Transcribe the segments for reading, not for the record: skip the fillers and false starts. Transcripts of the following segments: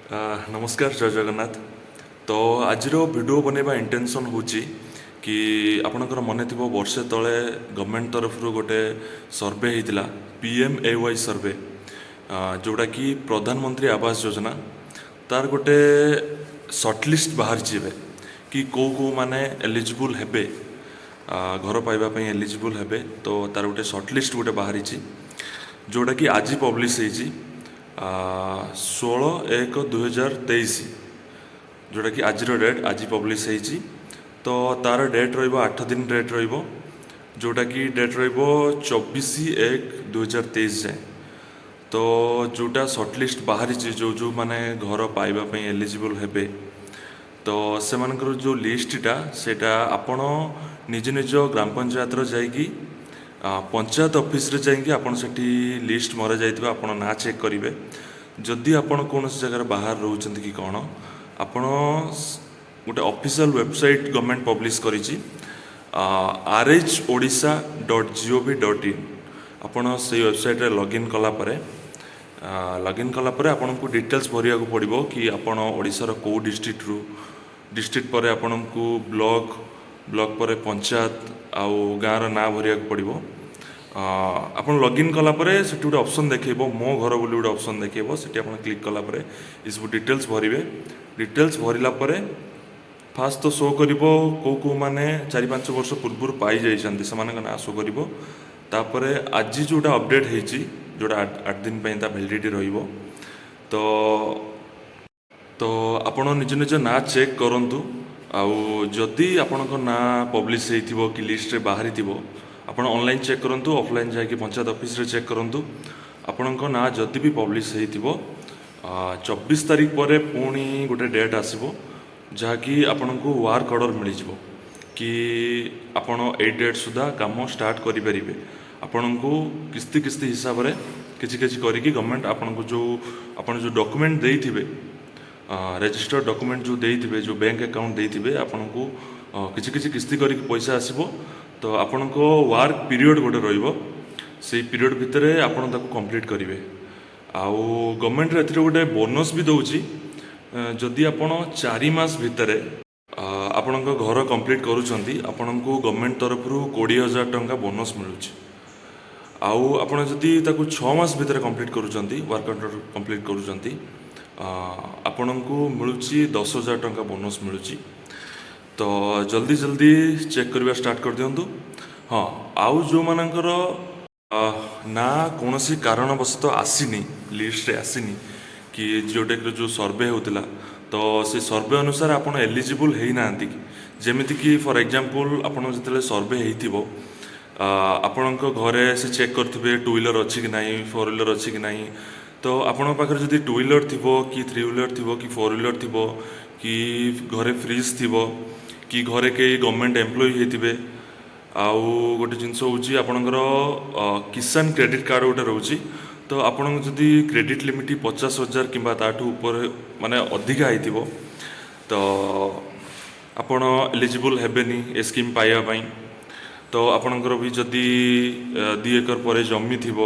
ନମସ୍କାର, ଜୟ ଜଗନ୍ନାଥ। ତ ଆଜିର ଭିଡ଼ିଓ ବନେଇବା ଇଣ୍ଟେନସନ୍ ହେଉଛି କି ଆପଣଙ୍କର ମନେ ଥିବ, ବର୍ଷେ ତଳେ ଗଭର୍ଣ୍ଣମେଣ୍ଟ ତରଫରୁ ଗୋଟେ ସର୍ଭେ ହେଇଥିଲା, PMAY survey, ଯେଉଁଟାକି ପ୍ରଧାନମନ୍ତ୍ରୀ ଆବାସ ଯୋଜନା। ତାର ଗୋଟେ ସର୍ଟଲିଷ୍ଟ ବାହାରିଛି ଏବେ କି କେଉଁ କେଉଁମାନେ ଏଲିଜିବୁଲ୍ ହେବେ, ଘର ପାଇବା ପାଇଁ ଏଲିଜିବୁଲ୍ ହେବେ। ତ ତାର ଗୋଟେ ସର୍ଟଲିଷ୍ଟ ଗୋଟେ ବାହାରିଛି, ଯେଉଁଟାକି ଆଜି ପବ୍ଲିଶ ହେଇଛି, 16/1/2023, ଯେଉଁଟାକି ଆଜିର ଡେଟ୍, ଆଜି ପବ୍ଲିଶ ହେଇଛି। ତ ତାର ଡେଟ୍ ରହିବ, 8 ଦିନ ଡେଟ୍ ରହିବ, ଯେଉଁଟାକି ଡେଟ୍ ରହିବ 24/1/2023 ଯାଏଁ। ତ ଯେଉଁଟା ସର୍ଟଲିଷ୍ଟ ବାହାରିଛି, ଯେଉଁ ଯେଉଁମାନେ ଘର ପାଇବା ପାଇଁ ଏଲିଜିବୁଲ୍ ହେବେ, ତ ସେମାନଙ୍କର ଯେଉଁ ଲିଷ୍ଟଟା, ସେଇଟା ଆପଣ ନିଜ ନିଜ ଗ୍ରାମ ପଞ୍ଚାୟତର ଯାଇକି, ପଞ୍ଚାୟତ ଅଫିସରେ ଯାଇକି ଆପଣ ସେଠି ଲିଷ୍ଟ ମରାଯାଇଥିବ, ଆପଣ ନାଁ ଚେକ୍ କରିବେ। ଯଦି ଆପଣ କୌଣସି ଜାଗାରେ ବାହାରେ ରହୁଛନ୍ତି କି କ'ଣ, ଆପଣ ଗୋଟେ ଅଫିସିଆଲ ୱେବସାଇଟ୍ ଗଭର୍ଣ୍ଣମେଣ୍ଟ ପବ୍ଲିଶ କରିଛି, rhodisha.gov.in। ଆପଣ ସେଇ ୱେବସାଇଟ୍ରେ ଲଗ୍ଇନ୍ କଲା ପରେ ଆପଣଙ୍କୁ ଡିଟେଲ୍ସ ଭରିବାକୁ ପଡ଼ିବ କି ଆପଣ ଓଡ଼ିଶାର କେଉଁ ଡିଷ୍ଟ୍ରିକ୍ଟରୁ, ଡିଷ୍ଟ୍ରିକ୍ଟ ପରେ ଆପଣଙ୍କୁ ବ୍ଲକ, ବ୍ଲକ ପରେ ପଞ୍ଚାୟତ ଆଉ ଗାଁର ନାଁ ଭରିବାକୁ ପଡ଼ିବ। ଆପଣ ଲଗ୍ଇନ୍ କଲା ପରେ ସେଠି ଗୋଟେ ଅପସନ୍ ଦେଖେଇବ, ମୋ ଘର ବୋଲି ଗୋଟେ ଅପସନ୍ ଦେଖେଇବ। ସେଠି ଆପଣ କ୍ଲିକ୍ କଲା ପରେ ଏସବୁ ଡିଟେଲ୍ସ ଭରିବେ। ଡିଟେଲ୍ସ ଭରିଲା ପରେ ଫାଷ୍ଟ ତ ଶୋ କରିବ କେଉଁ କେଉଁମାନେ 4-5 ବର୍ଷ ପୂର୍ବରୁ ପାଇଯାଇଛନ୍ତି, ସେମାନଙ୍କ ନାଁ ଶୋ କରିବ। ତାପରେ ଆଜି ଯେଉଁଟା ଅପଡ଼େଟ୍ ହେଇଛି, ଯେଉଁଟା 8 ଦିନ ପାଇଁ ତା ଭ୍ୟାଲିଡ଼ିଟି ରହିବ, ତ ଆପଣ ନିଜ ନିଜ ନାଁ ଚେକ୍ କରନ୍ତୁ। ଆଉ ଯଦି ଆପଣଙ୍କ ନାଁ ପବ୍ଲିଶ ହେଇଥିବ କି ଲିଷ୍ଟରେ ବାହାରିଥିବ, ଆପଣ ଅନଲାଇନ୍ ଚେକ୍ କରନ୍ତୁ, ଅଫଲାଇନ୍ ଯାଇକି ପଞ୍ଚାୟତ ଅଫିସରେ ଚେକ୍ କରନ୍ତୁ। ଆପଣଙ୍କ ନାଁ ଯଦି ବି ପବ୍ଲିଶ ହେଇଥିବ, 24 ତାରିଖ ପରେ ପୁଣି ଗୋଟେ ଡେଟ୍ ଆସିବ, ଯାହାକି ଆପଣଙ୍କୁ ୱାର୍କ ଅର୍ଡ଼ର ମିଳିଯିବ କି ଆପଣ ଏଇ ଡେଟ୍ ସୁଦ୍ଧା କାମ ଷ୍ଟାର୍ଟ କରିପାରିବେ। ଆପଣଙ୍କୁ କିସ୍ତି କିସ୍ତି ହିସାବରେ କିଛି କିଛି କରିକି ଗଭର୍ଣ୍ଣମେଣ୍ଟ ଆପଣଙ୍କୁ ଯେଉଁ ଆପଣ ଯେଉଁ ଡକୁମେଣ୍ଟ ଦେଇଥିବେ, ରେଜିଷ୍ଟର୍ଡ ଡକୁମେଣ୍ଟ ଯେଉଁ ଦେଇଥିବେ, ଯେଉଁ ବ୍ୟାଙ୍କ ଆକାଉଣ୍ଟ ଦେଇଥିବେ, ଆପଣଙ୍କୁ କିଛି କିଛି କିସ୍ତି କରିକି ପଇସା ଆସିବ। ତ ଆପଣଙ୍କ ୱାର୍କ ପିରିୟଡ଼ ଗୋଟେ ରହିବ, ସେଇ ପିରିୟଡ଼ ଭିତରେ ଆପଣ ତାକୁ କମ୍ପ୍ଲିଟ୍ କରିବେ। ଆଉ ଗଭର୍ଣ୍ଣମେଣ୍ଟର ଏଥିରେ ଗୋଟେ ବୋନସ୍ ବି ଦେଉଛି। ଯଦି ଆପଣ 4 ମାସ ଭିତରେ ଆପଣଙ୍କ ଘର କମ୍ପ୍ଲିଟ୍ କରୁଛନ୍ତି, ଆପଣଙ୍କୁ ଗଭର୍ଣ୍ଣମେଣ୍ଟ ତରଫରୁ 20,000 ଟଙ୍କା ବୋନସ୍ ମିଳୁଛି। ଆଉ ଆପଣ ଯଦି ତାକୁ 6 ମାସ ଭିତରେ କମ୍ପ୍ଲିଟ୍ କରୁଛନ୍ତି, ୱାର୍କ ଅର୍ଡ଼ର କମ୍ପ୍ଲିଟ୍ କରୁଛନ୍ତି, ଆପଣଙ୍କୁ ମିଳୁଛି 10,000 ଟଙ୍କା ବୋନସ୍ ମିଳୁଛି। ତ ଜଲ୍ଦି ଜଲ୍ଦି ଚେକ୍ କରିବା ଷ୍ଟାର୍ଟ କରିଦିଅନ୍ତୁ। ହଁ, ଆଉ ଯେଉଁମାନଙ୍କର ନାଁ କୌଣସି କାରଣବଶତଃ ଆସିନି, ଲିଷ୍ଟରେ ଆସିନି କି ଜିଓଟେକ୍ର ଯେଉଁ ସର୍ଭେ ହେଉଥିଲା, ତ ସେ ସର୍ଭେ ଅନୁସାରେ ଆପଣ ଏଲିଜିବୁଲ୍ ହେଇନାହାନ୍ତି କି, ଯେମିତିକି ଫର୍ ଏକ୍ଜାମ୍ପଲ୍ ଆପଣ ଯେତେବେଳେ ସର୍ଭେ ହେଇଥିବ, ଆପଣଙ୍କ ଘରେ ସେ ଚେକ୍ କରିଥିବେ ଟୁ ହ୍ୱିଲର୍ ଅଛି କି ନାହିଁ, ଫୋର୍ ହ୍ୱିଲର୍ ଅଛି କି ନାହିଁ। ତ ଆପଣଙ୍କ ପାଖରେ ଯଦି ଟୁ ହ୍ୱିଲର୍ ଥିବ କି ଥ୍ରୀ ହ୍ୱିଲର୍ ଥିବ କି ଫୋର୍ ହ୍ୱିଲର୍ ଥିବ କି ଘରେ ଫ୍ରିଜ୍ ଥିବ କି ଘରେ କେହି ଗଭର୍ଣ୍ଣମେଣ୍ଟ ଏମ୍ପ୍ଲୟି ହେଇଥିବେ, ଆଉ ଗୋଟେ ଜିନିଷ ହେଉଛି ଆପଣଙ୍କର କିଷାନ କ୍ରେଡ଼ିଟ୍ କାର୍ଡ଼ ଗୋଟେ ରହୁଛି, ତ ଆପଣଙ୍କ ଯଦି କ୍ରେଡ଼ିଟ୍ ଲିମିଟ୍ 50,000 କିମ୍ବା ତାଠୁ ଉପରେ ମାନେ ଅଧିକା ହେଇଥିବ, ତ ଆପଣ ଏଲିଜିବୁଲ୍ ହେବେନି ଏ ସ୍କିମ୍ ପାଇବା ପାଇଁ। ତ ଆପଣଙ୍କର ବି ଯଦି 2 ଏକର ପରେ ଜମି ଥିବ,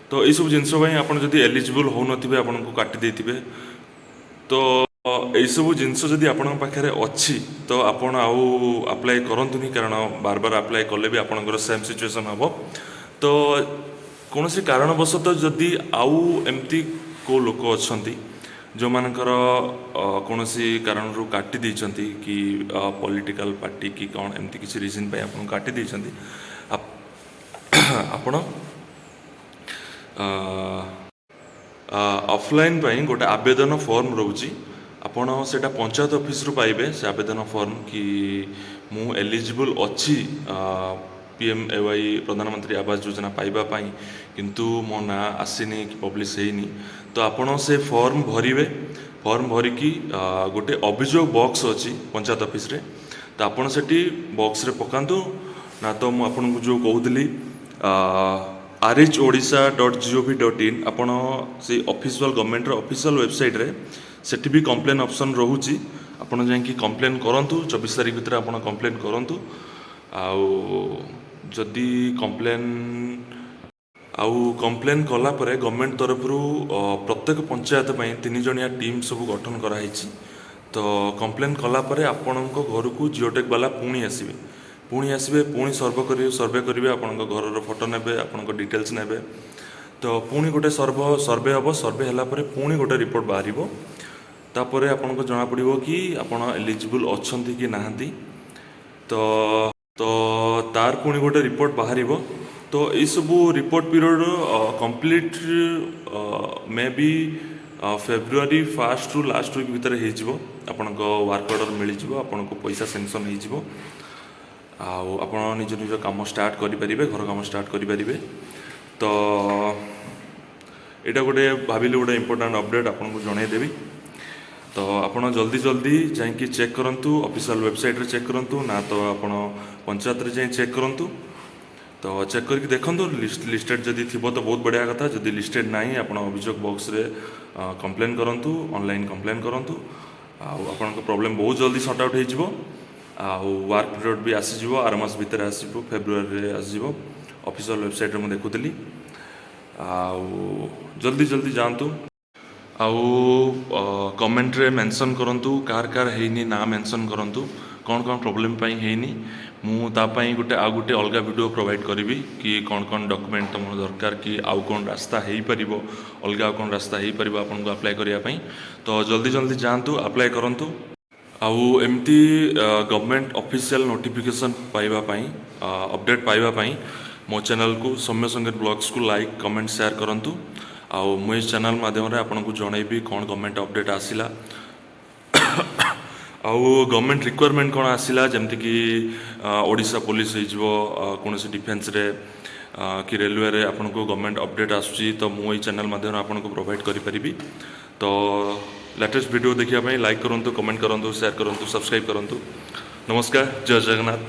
ତ ଏଇସବୁ ଜିନିଷ ପାଇଁ ଆପଣ ଯଦି ଏଲିଜିବୁଲ୍ ହେଉନଥିବେ, ଆପଣଙ୍କୁ କାଟି ଦେଇଥିବେ। ତ ଏଇସବୁ ଜିନିଷ ଯଦି ଆପଣଙ୍କ ପାଖରେ ଅଛି, ତ ଆପଣ ଆଉ ଆପ୍ଲାଏ କରନ୍ତୁନି, କାରଣ ବାର ବାର ଆପ୍ଲାଏ କଲେ ବି ଆପଣଙ୍କର ସେମ୍ ସିଚୁଏସନ୍ ହେବ। ତ କୌଣସି କାରଣବଶତଃ ଯଦି ଆଉ ଏମିତି କେଉଁ ଲୋକ ଅଛନ୍ତି, ଯେଉଁମାନଙ୍କର କୌଣସି କାରଣରୁ କାଟି ଦେଇଛନ୍ତି କି ପଲିଟିକାଲ ପାର୍ଟି କି କ'ଣ ଏମିତି କିଛି ରିଜନ୍ ପାଇଁ ଆପଣଙ୍କୁ କାଟି ଦେଇଛନ୍ତି, ଆପଣ ଅଫଲାଇନ୍ ପାଇଁ ଗୋଟେ ଆବେଦନ ଫର୍ମ ରହୁଛି। ଆପଣ ସେଇଟା ପଞ୍ଚାୟତ ଅଫିସରୁ ପାଇବେ, ସେ ଆବେଦନ ଫର୍ମ କି ମୁଁ ଏଲିଜିବୁଲ୍ ଅଛି PMAY ପ୍ରଧାନମନ୍ତ୍ରୀ ଆବାସ ଯୋଜନା ପାଇବା ପାଇଁ, କିନ୍ତୁ ମୋ ନାଁ ଆସିନି କି ପବ୍ଲିଶ ହେଇନି। ତ ଆପଣ ସେ ଫର୍ମ ଭରିବେ। ଫର୍ମ ଭରିକି ଗୋଟେ ଅଭିଯୋଗ ବକ୍ସ ଅଛି ପଞ୍ଚାୟତ ଅଫିସରେ, ତ ଆପଣ ସେଠି ବକ୍ସରେ ପକାନ୍ତୁ। ନା ତ ମୁଁ ଆପଣଙ୍କୁ ଯେଉଁ କହୁଥିଲି, rhodisha.gov.in, ଆପଣ ସେଇ ଅଫିସିଆଲ ଗଭର୍ଣ୍ଣମେଣ୍ଟର ଅଫିସିଆଲ ୱେବସାଇଟ୍ରେ ସେଠି ବି କମ୍ପ୍ଲେନ୍ ଅପସନ୍ ରହୁଛି। ଆପଣ ଯାଇକି କମ୍ପ୍ଲେନ୍ କରନ୍ତୁ। 24 ତାରିଖ ଭିତରେ ଆପଣ କମ୍ପ୍ଲେନ୍ କରନ୍ତୁ। ଆଉ ଯଦି କମ୍ପ୍ଲେନ୍ ଆଉ କମ୍ପ୍ଲେନ୍ କଲା ପରେ ଗଭର୍ଣ୍ଣମେଣ୍ଟ ତରଫରୁ ପ୍ରତ୍ୟେକ ପଞ୍ଚାୟତ ପାଇଁ 3 ଜଣିଆ ଟିମ୍ ସବୁ ଗଠନ କରାହେଇଛି। ତ କମ୍ପ୍ଲେନ୍ କଲା ପରେ ଆପଣଙ୍କ ଘରକୁ ଜିଓଟେକ୍ ବାଲା ପୁଣି ଆସିବେ, ପୁଣି ଆସିବେ, ପୁଣି ସର୍ଭେ କରିବେ। ସର୍ଭେ କରିବେ, ଆପଣଙ୍କ ଘରର ଫଟୋ ନେବେ, ଆପଣଙ୍କ ଡିଟେଲ୍ସ ନେବେ। ତ ପୁଣି ଗୋଟେ ସର୍ଭେ ହେବ। ସର୍ଭେ ହେଲା ପରେ ପୁଣି ଗୋଟେ ରିପୋର୍ଟ ବାହାରିବ। ତାପରେ ଆପଣଙ୍କୁ ଜଣାପଡ଼ିବ କି ଆପଣ ଏଲିଜିବୁଲ୍ ଅଛନ୍ତି କି ନାହାନ୍ତି। ତ ତାର ପୁଣି ଗୋଟେ ରିପୋର୍ଟ ବାହାରିବ। ତ ଏଇସବୁ ରିପୋର୍ଟ ପିରିୟଡ଼ କମ୍ପ୍ଲିଟ୍ ମେ ବି ଫେବୃଆରୀ ଫାଷ୍ଟରୁ ଲାଷ୍ଟ ୱିକ୍ ଭିତରେ ହେଇଯିବ। ଆପଣଙ୍କ ୱାର୍କ ଅର୍ଡ଼ର ମିଳିଯିବ, ଆପଣଙ୍କୁ ପଇସା ସେଙ୍କସନ୍ ହେଇଯିବ ଆଉ ଆପଣ ନିଜ ନିଜ କାମ ଷ୍ଟାର୍ଟ କରିପାରିବେ, ଘର କାମ ଷ୍ଟାର୍ଟ କରିପାରିବେ। ତ ଏଇଟା ଗୋଟେ ଭାବିଲି ଗୋଟେ ଇମ୍ପୋର୍ଟାଣ୍ଟ ଅପଡ଼େଟ୍ ଆପଣଙ୍କୁ ଜଣାଇଦେବି। ତ ଆପଣ ଜଲ୍ଦି ଜଲ୍ଦି ଯାଇକି ଚେକ୍ କରନ୍ତୁ, ଅଫିସିଆଲ ୱେବସାଇଟ୍ରେ ଚେକ୍ କରନ୍ତୁ, ନା ତ ଆପଣ ପଞ୍ଚାୟତରେ ଯାଇ ଚେକ୍ କରନ୍ତୁ। ତ ଚେକ୍ କରିକି ଦେଖନ୍ତୁ, ଲିଷ୍ଟେଡ଼ ଯଦି ଥିବ ତ ବହୁତ ବଢ଼ିଆ କଥା। ଯଦି ଲିଷ୍ଟେଡ଼ ନାହିଁ, ଆପଣ ଅଭିଯୋଗ ବକ୍ସରେ କମ୍ପ୍ଲେନ୍ କରନ୍ତୁ, ଅନଲାଇନ୍ କମ୍ପ୍ଲେନ୍ କରନ୍ତୁ ଆଉ ଆପଣଙ୍କ ପ୍ରୋବ୍ଲେମ୍ ବହୁତ ଜଲ୍ଦି ସର୍ଟ ଆଉଟ୍ ହେଇଯିବ। ଆଉ ୱାର୍କ ପିରିୟଡ଼ ବି ଆସିଯିବ, ଆର ମାସ ଭିତରେ ଆସିବ, ଫେବୃଆରୀରେ ଆସିଯିବ। ଅଫିସିଆଲ ୱେବସାଇଟ୍ରେ ମୁଁ ଦେଖୁଥିଲି। ଆଉ ଜଲ୍ଦି ଜଲ୍ଦି ଯାଆନ୍ତୁ ଆଉ କମେଣ୍ଟରେ ମେନସନ୍ କରନ୍ତୁ, କାହାର କାହାର ହେଇନି ନାଁ ମେନସନ୍ କରନ୍ତୁ, କ'ଣ କ'ଣ ପ୍ରୋବ୍ଲେମ୍ ପାଇଁ ହେଇନି। ମୁଁ ତା ପାଇଁ ଗୋଟେ ଆଉ ଗୋଟେ ଅଲଗା ଭିଡ଼ିଓ ପ୍ରୋଭାଇଡ଼ କରିବି କି କ'ଣ କ'ଣ ଡକୁମେଣ୍ଟ ତୁମର ଦରକାର କି ଆଉ କ'ଣ ରାସ୍ତା ହେଇପାରିବ, ଅଲଗା ଆଉ କ'ଣ ରାସ୍ତା ହେଇପାରିବ ଆପଣଙ୍କୁ ଆପ୍ଲାଏ କରିବା ପାଇଁ। ତ ଜଲ୍ଦି ଜଲ୍ଦି ଯାଆନ୍ତୁ, ଆପ୍ଲାଏ କରନ୍ତୁ। ଆଉ ଏମିତି ଗଭର୍ଣ୍ଣମେଣ୍ଟ ଅଫିସିଆଲ ନୋଟିଫିକେସନ୍ ପାଇବା ପାଇଁ, ଅପଡ଼େଟ୍ ପାଇବା ପାଇଁ ମୋ ଚ୍ୟାନେଲକୁ ସୌମ୍ୟ ସଙ୍ଗୀତ ବ୍ଲଗ୍ସକୁ ଲାଇକ୍, କମେଣ୍ଟ, ସେୟାର କରନ୍ତୁ। ଆଉ ମୁଁ ଏ ଚ୍ୟାନେଲ ମାଧ୍ୟମରେ ଆପଣଙ୍କୁ ଜଣାଇବି କ'ଣ ଗଭର୍ଣ୍ଣମେଣ୍ଟ ଅପଡ଼େଟ୍ ଆସିଲା ଆଉ ଗଭର୍ଣ୍ଣମେଣ୍ଟ ରିକ୍ରୁଟମେଣ୍ଟ କ'ଣ ଆସିଲା, ଯେମିତିକି ଓଡ଼ିଶା ପୋଲିସ ହେଇଯିବ, କୌଣସି ଡିଫେନ୍ସରେ କି ରେଲୱେରେ ଆପଣଙ୍କୁ ଗଭର୍ଣ୍ଣମେଣ୍ଟ ଅପଡ଼େଟ୍ ଆସୁଛି, ତ ମୁଁ ଏଇ ଚ୍ୟାନେଲ ମାଧ୍ୟମରେ ଆପଣଙ୍କୁ ପ୍ରୋଭାଇଡ଼ କରିପାରିବି। ତ ଲାଟେଷ୍ଟ ଭିଡ଼ିଓ ଦେଖିବା ପାଇଁ ଲାଇକ୍ କରନ୍ତୁ, କମେଣ୍ଟ କରନ୍ତୁ, ସେୟାର କରନ୍ତୁ, ସବସ୍କ୍ରାଇବ୍ କରନ୍ତୁ। ନମସ୍କାର, ଜୟ ଜଗନ୍ନାଥ।